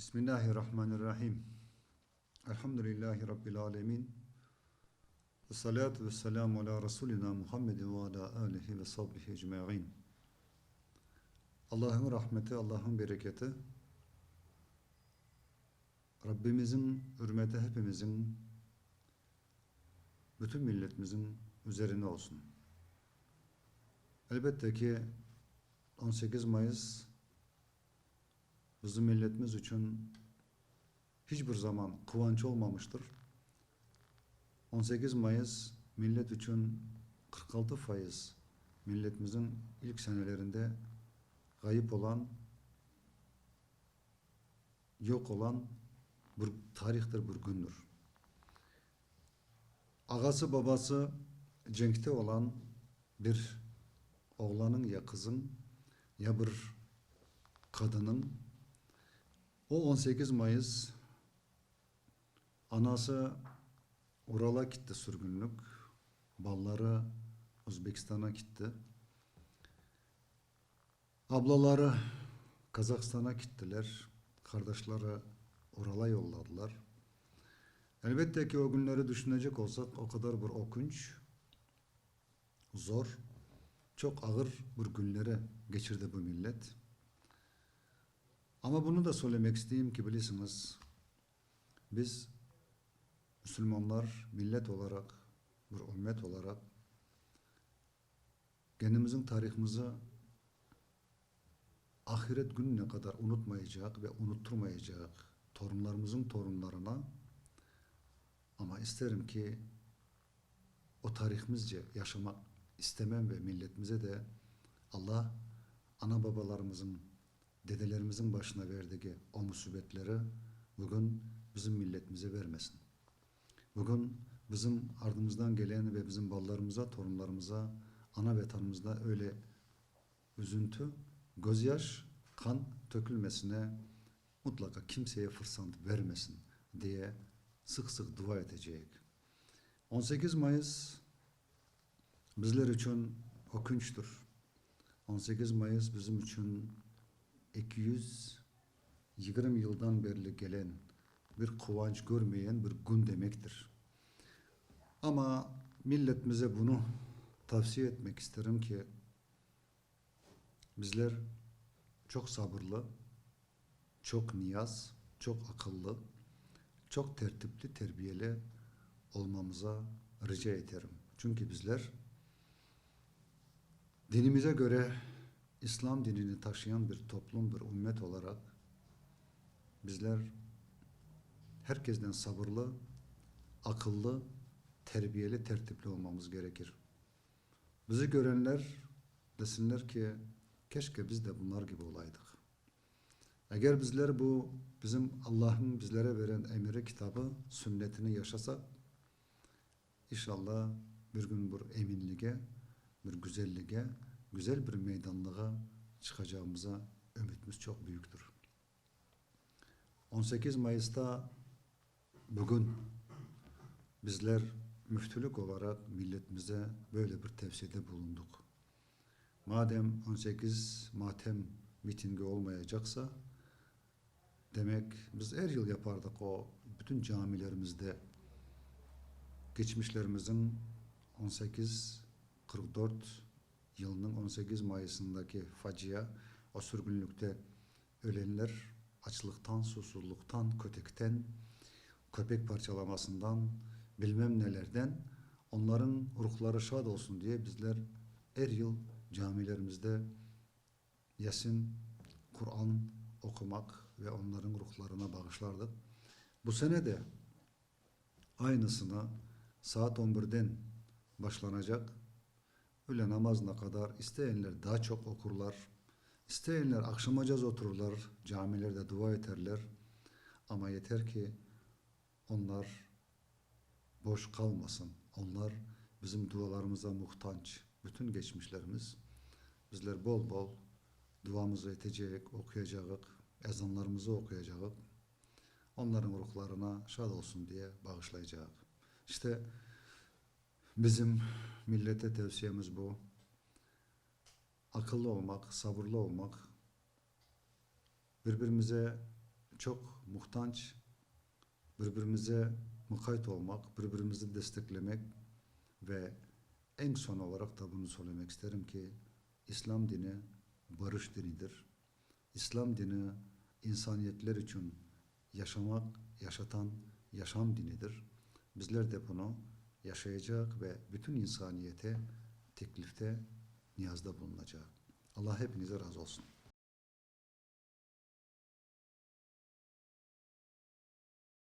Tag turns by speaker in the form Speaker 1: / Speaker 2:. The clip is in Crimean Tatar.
Speaker 1: Bismillahirrahmanirrahim. Elhamdülillahi Rabbil alemin. Ve salatu ve selamu ala Resulina Muhammedin ve ala alihi ve sahbihi ecmain. Allah'ın rahmeti, Allah'ın bereketi, Rabbimizin hürmeti hepimizin, bütün milletimizin üzerine olsun. Elbette ki 18 Mayıs bizim milletimiz için hiçbir zaman kıvanç olmamıştır. 18 Mayıs millet için 46% milletimizin ilk senelerinde kayıp olan, yok olan bir tarihtir, bir gündür. Ağası babası cenkte olan bir oğlanın ya kızın ya bir kadının o 18 Mayıs anası Ural'a gitti sürgünlük, balları Özbekistan'a gitti. Ablaları Kazakistan'a gittiler, kardeşleri Ural'a yolladılar. Elbette ki o günleri düşünecek olsak o kadar bir okunç, zor, çok ağır bir günleri geçirdi bu millet. Ama bunu da söylemek isteyeyim ki bilirsiniz, biz Müslümanlar millet olarak, bir ümmet olarak kendimizin tarihimizi ahiret gününe kadar unutmayacak ve unutturmayacak torunlarımızın torunlarına ama isterim ki o tarihimizce yaşamak istemem ve milletimize de Allah ana babalarımızın, dedelerimizin başına verdiği o musibetleri bugün bizim milletimize vermesin. Bugün bizim ardımızdan gelen ve bizim ballarımıza, torunlarımıza, ana vatanımızda öyle üzüntü, gözyaş, kan dökülmesine mutlaka kimseye fırsat vermesin diye sık sık dua edecek. 18 Mayıs bizler için okunçtur. 18 Mayıs bizim için 220 yıldan beri gelen bir kıvanç görmeyen bir gün demektir. Ama milletimize bunu tavsiye etmek isterim ki bizler çok sabırlı, çok niyaz, çok akıllı, çok tertipli, terbiyeli olmamıza rica ederim. Çünkü bizler dinimize göre İslam dinini taşıyan bir toplum, bir ümmet olarak bizler herkesten sabırlı, akıllı, terbiyeli, tertipli olmamız gerekir. Bizi görenler desinler ki keşke biz de bunlar gibi olaydık. Eğer bizler bu bizim Allah'ın bizlere veren emiri kitabı, sünnetini yaşasak inşallah bir gün bir eminliğe, bir güzelliğe, güzel bir meydanlığa çıkacağımıza ümitimiz çok büyüktür. 18 Mayıs'ta bugün bizler müftülük olarak milletimize böyle bir tavsiyede bulunduk. Madem 18 matem mitingi olmayacaksa demek biz her yıl yapardık o bütün camilerimizde geçmişlerimizin 1844 yılının 18 Mayıs'ındaki facia o sürgünlükte ölenler açlıktan, susuzluktan, kötekten, köpek parçalamasından, bilmem nelerden onların ruhları şad olsun diye bizler her yıl camilerimizde Yasin, Kur'an okumak ve onların ruhlarına bağışlardık. Bu sene de aynısına saat 11'den başlanacak. Öğle namazına kadar isteyenler daha çok okurlar. İsteyenler akşamacaz otururlar, camilerde dua ederler. Ama yeter ki onlar boş kalmasın. Onlar bizim dualarımıza muhtaç. Bütün geçmişlerimiz. Bizler bol bol duamızı edecek, okuyacağız, ezanlarımızı okuyacağız. Onların ruhlarına şad olsun diye bağışlayacağız. İşte bizim millete tavsiyemiz bu. Akıllı olmak, sabırlı olmak, birbirimize çoq muhtanc, bir-birimize muqayt olmaq, bir-birimizni desteklemek ve eñ soñ olaraq da bunı söylemek isterim ki, İslâm dini barış dinidir. İslâm dini insaniyetler içün yaşamaq, yaşatan yaşam dinidir. Bizler de bunı yaşayacaq ve bütün insaniyete teklifte, niyazda bulunacaq. Allah hepinize razı olsun.